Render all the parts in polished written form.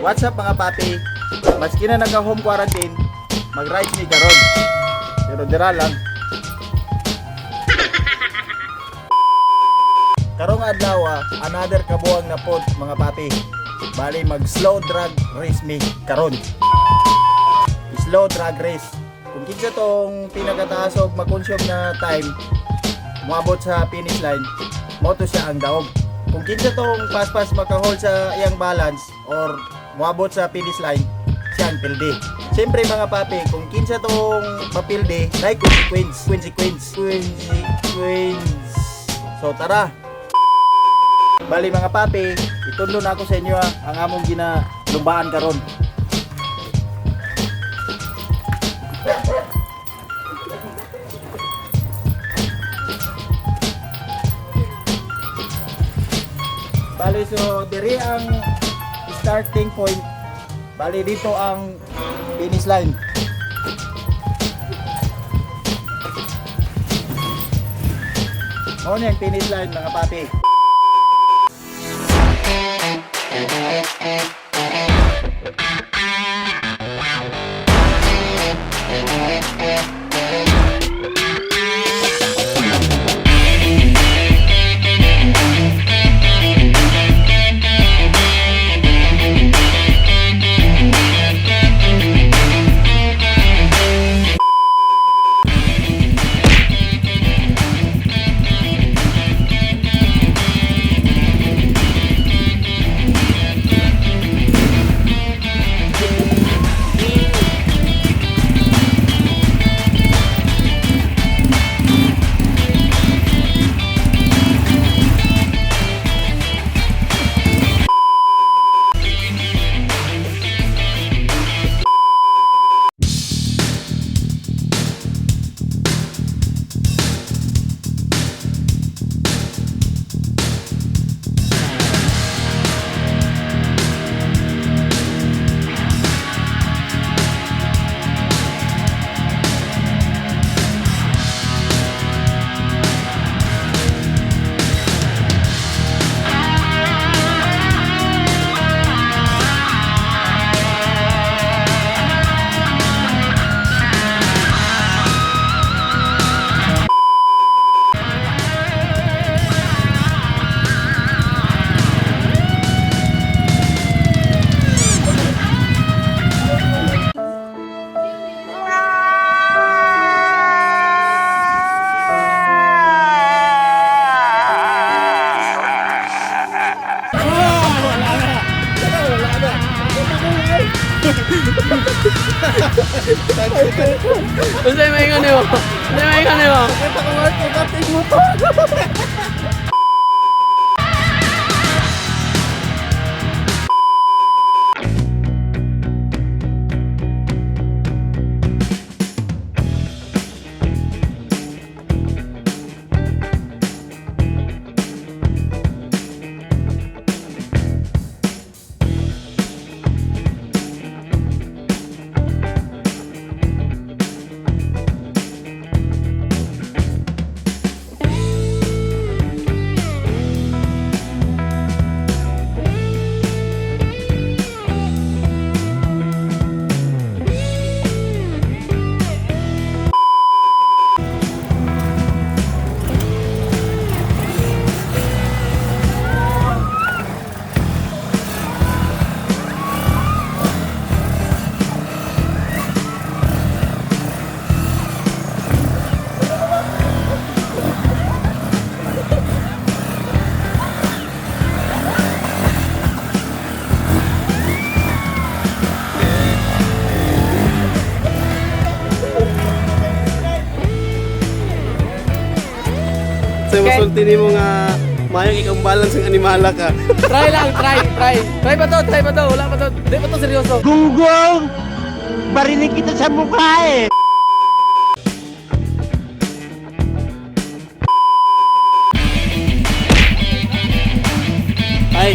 What's up, mga papi? Maski na naka-home quarantine, mag-ride mi karon. Pero dira lang. Karong adlaw, another kabuang na pod, mga papi. Bali mag slow drag race mi karon. Slow drag race. Kung kinsa tong pinakataas og makonsume na time moabot sa finish line, mao to siya ang daog. Kung kinsa tong paspas makahold sa iyang balance or moabot sa finish line, siya ang pildi. Siyempre, mga papi, kung kinsa tong mapildi, nay consequence, consequence, consequence. So tara. Bali, mga papi, itundo na ako sa inyo ang among ginalumbaan karon. Bali, so diri ang starting point. Bali dito ang finish line. Mao ni ang finish line, mga papi. Unsay may ingon nimo? Unsay may ingon nimo? Kita ko nga kating motor. Sa masulti nimo nga mayong ikang balance ang animala ka. Try lang, try, try. Try pa to, try pa to. Wala pa to. Di pa to seryoso. Gunggong! Barinig kita sa mukha eh! Ay.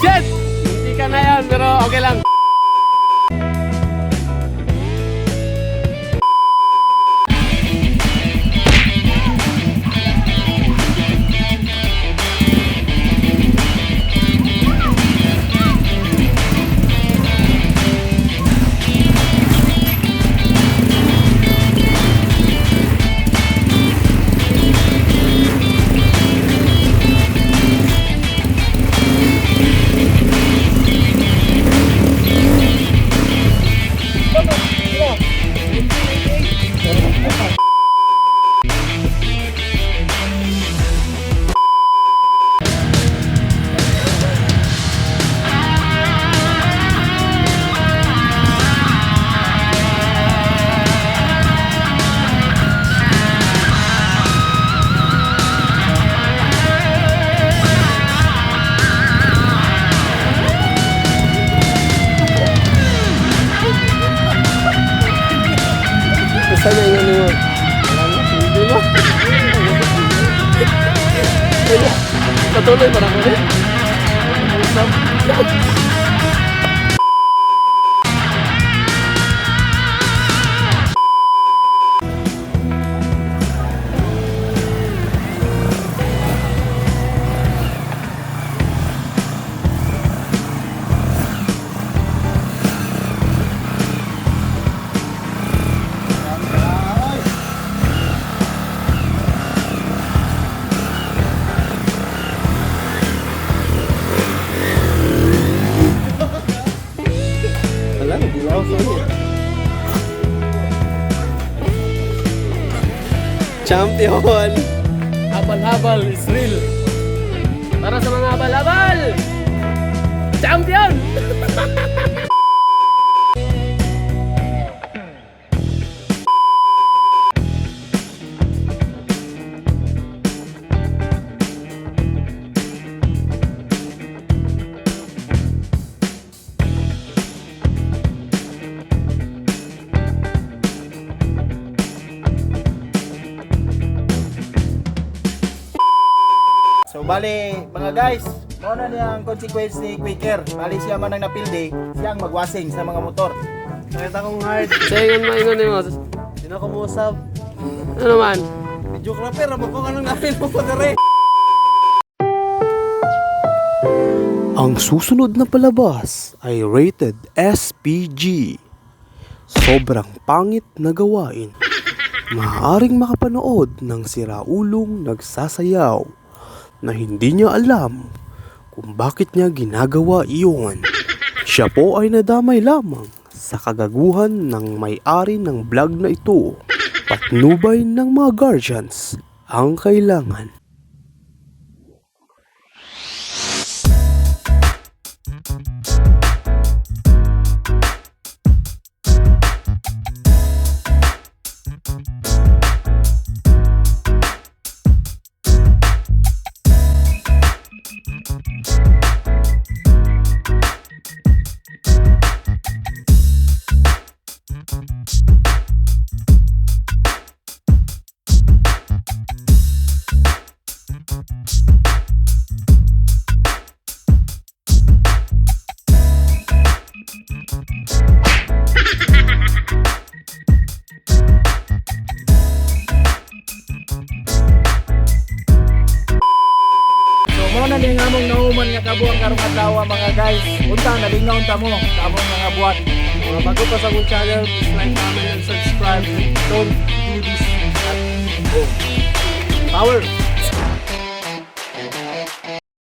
Shit! Hindi ka na yan, pero okay lang. Basta na yun mo. Wala na, hindi mo. Patuloy pa ako rin. Usap. Wala, nagdilaw sa niya. Champion! Habal-habal is real. Para sa mga habal-habal! Champion! So bali, mga guys, mao na niya ang consequence ni Quicker. Bali siya man ang napildi, siya ang magwasing sa mga motor. Nakita kong hard. Sa ingon maingon nimo. Hindi na kumusap. Ano man? Joke na pero kung anong napil mo pa dere. Ang susunod na palabas ay rated SPG. Sobrang pangit na gawain. Maaaring makapanood ng siraulong nagsasayaw na hindi niya alam kung bakit niya ginagawa iyon. Siya po ay nadamay lamang sa kagaguhan ng may-ari ng vlog na ito. Patnubay ng mga guardians ang kailangan. So mao na ni nga among nauman nga kabuang karong adlaw, mga guys. Unta nalingaw ta mo sa among mga buhat. Mga bago pa sa akong channel, please like, comment, and subscribe. And don't do this at home. Power!